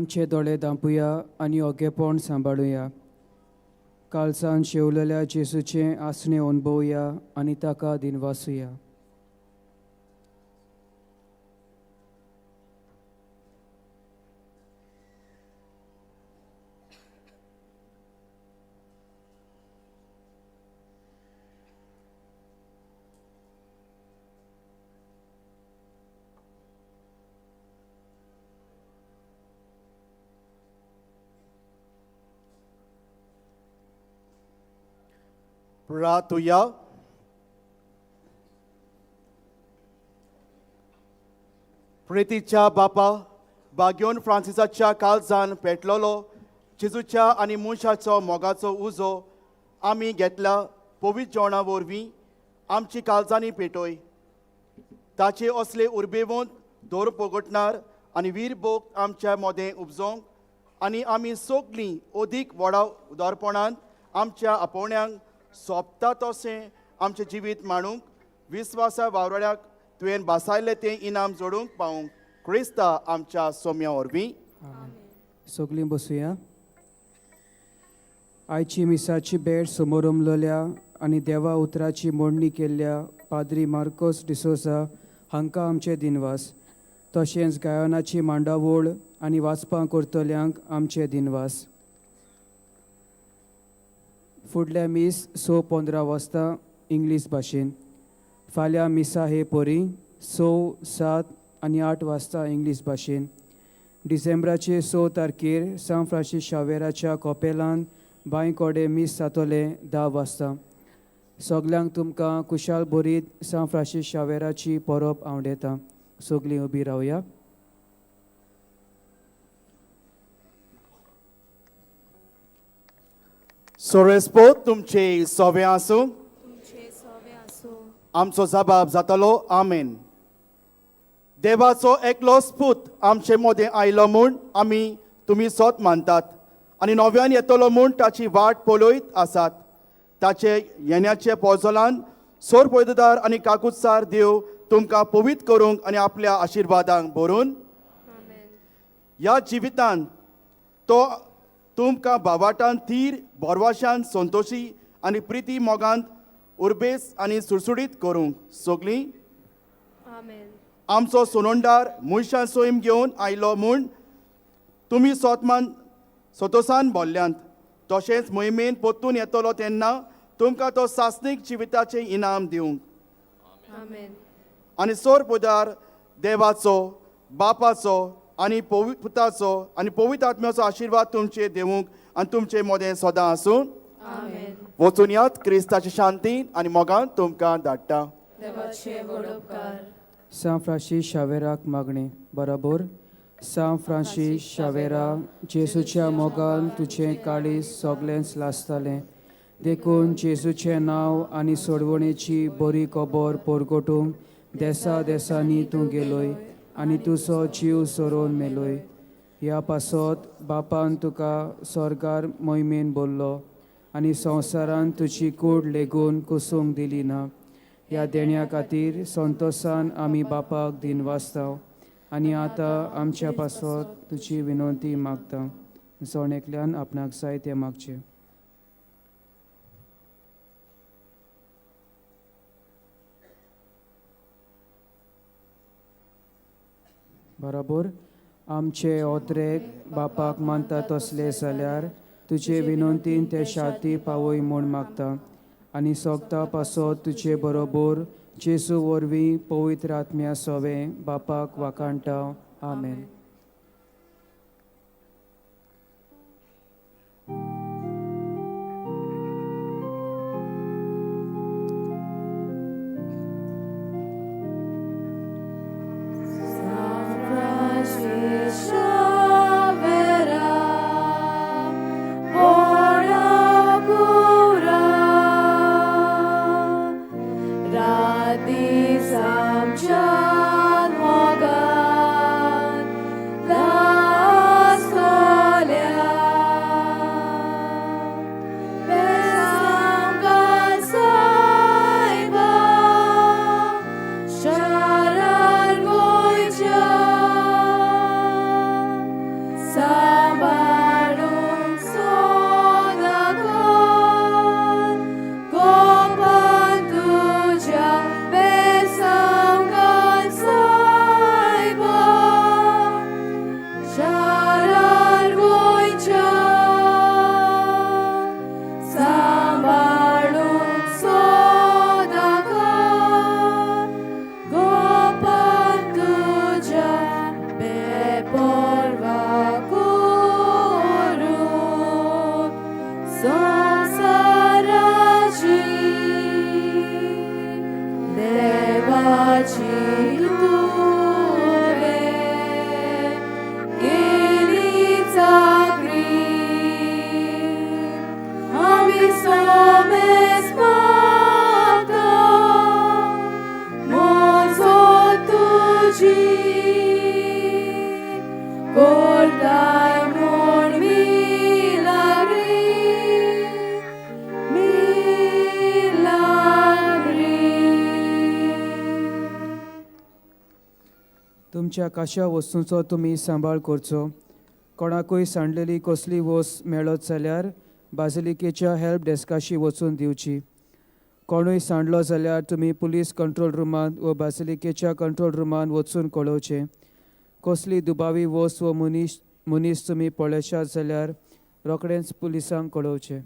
आमचे दोळे धांपुया आनी ओगेपण सांबाळुया. कालसान शेवलेल्या जेसूचें आसणें अणभवया आनी ताका दिनवासुया. प्रार्थुया. प्रितीच्या बापा बाग्योन फ्रांसिसाच्या काळजान पेटलोलो जेजूच्या आनी मनशाचो मोगाचो उजो आमी घेतला पवित्र जेवणा वरवीं आमची काळजांनी पेटय. ताचे असले उर्बेवंत दर पोगटणार आनी वीर भोग आमच्या मोदें उपजोवंक आनी आमी सगलीं अदीक व्हडा उदारपणान आमच्या आपोवण्यांक सोंपता तशें आमचें जिवीत मांडूंक विस्वासा वावराड्याक तुवें भासायलें तें इनाम जोडूंक पावूंक क्रिस्ता आमच्या सोम्या वरवीं. सगलीं बसुया. आयची मिसाची भेट समोरमलोल्या आनी देवा उतराची मोडणी केल्ल्या पाद्री मार्कोस डिसोजा हांकां आमचे दिनवास. तशेंच गायनाची मांडावळ आनी वाचपां करतल्यांक आमचे दिनवास. फुडल्या मीस 6:15 वाजता इंग्लीश भाशेन. फाल्यां मिसा हे परी 6, 7 आनी 8 वाजता इंग्लीश भाशेन. डिसेंबराचे 6 तारखेर सान फ्रांसीस शावेराच्या कॉपेलान बांयकोडे मीस जातलें 10 वाजता. सगल्यांक तुमकां कुशाल भरीत सान फ्रांसीस शावेराची परब आवडटा. सगलीं उबी रावया. सोरेस्पोत तुमचे सोवे आसूं. आमचो जबाब जातलो आमेन. देवाचो एकलोच पूत आमचे मोदें आयलो म्हूण आमी तुमी सोत मानतात आनी नव्यान येतलो म्हूण ताची वाट पळयत आसात. ताचे येण्याचे पोजोलान सोर पयददार आनी काकुत्सार देव तुमकां पवित्र करूंक आनी आपल्या आशिर्वादांक भरून ह्या जिवितान तो तुमकां भावाटान थीर बोरवाशान संतोशी आनी प्रिती मोगांत उर्बेस आनी सुडसुडीत करूंक सगलीं आमचो सोनोंडार मनशां सोयम घेवन आयलो म्हूण तुमी सोतमान सोतोसान बोल्ल्यांत. तशेंच मोहिमेन परतून येतलो तेन्ना तुमकां तो सासणीक जिविताचें इनाम दिवंक. आनी सोर पुदार देवाचो बापाचो आनी पुताचो आनी पवित्र आत्म्याचो आशिर्वाद तुमचे देवूंक आनी तुमचे मोदें सदां आसूं. वचून यात क्रिस्ताची शांती आनी मोगान तुमकां धाडटा. सान फ्रांसीस शावेराक मागणें बराबर. सान फ्रांसीस शावेरा, जेजूच्या मोगान तुजें काळीज सगळेंच लासतालें, देखून जेजूचें नांव आनी सोडवणेची बरी खबर परगटूंक देसा देसांनी तूं गेलोय आनी तुजो जीव सोरोवन मेलोय. ह्या पासत बापान तुका स्वर्गार मोहिमेन बोल्लो आनी संवसारान तुजी कूड लेगून कुसूंक दिली ना. ह्या देण्या खातीर संतोसान आमी बापाक दिनवासता आनी आतां आमच्या पासत तुजी विनंती मागता. जण एकल्यान आपणाक जाय तें मागचें. बरोबर. आमचे ओत्रेक बापाक मानता तसले जाल्यार तुजे विनंतीन ते शांती पावय म्हूण मागता आनी सोगता पासत तुजे बरोबर जेजू वरवीं पवित्र आत्म्या सोवें बापाक वाखाणटा. आमेन. Radhi Samchan Mogan देवाची तुवें केली चाकरी आमी सोमेस मागता मोजो तुजी कोरताय म्हूण मिलाग्री मिलाग्री. तुमच्या काश्या वस्तूंचो तुमी सांबाळ करचो. कोणाकूय सांडलेली कसली वस्त मेळत जाल्यार बाजिलिकेच्या हेल्प डेस्काशी वचून दिवची. कोणूय सांडलो जाल्यार तुमी पुलीस कंट्रोल रुमांत व बाजिलिकेच्या कंट्रोल रुमांत वचून कळोवचें. कसली दुबावी वस्त व मनीस तुमी पळयशात जाल्यार रोखडेंच पुलिसांक कळोवचें.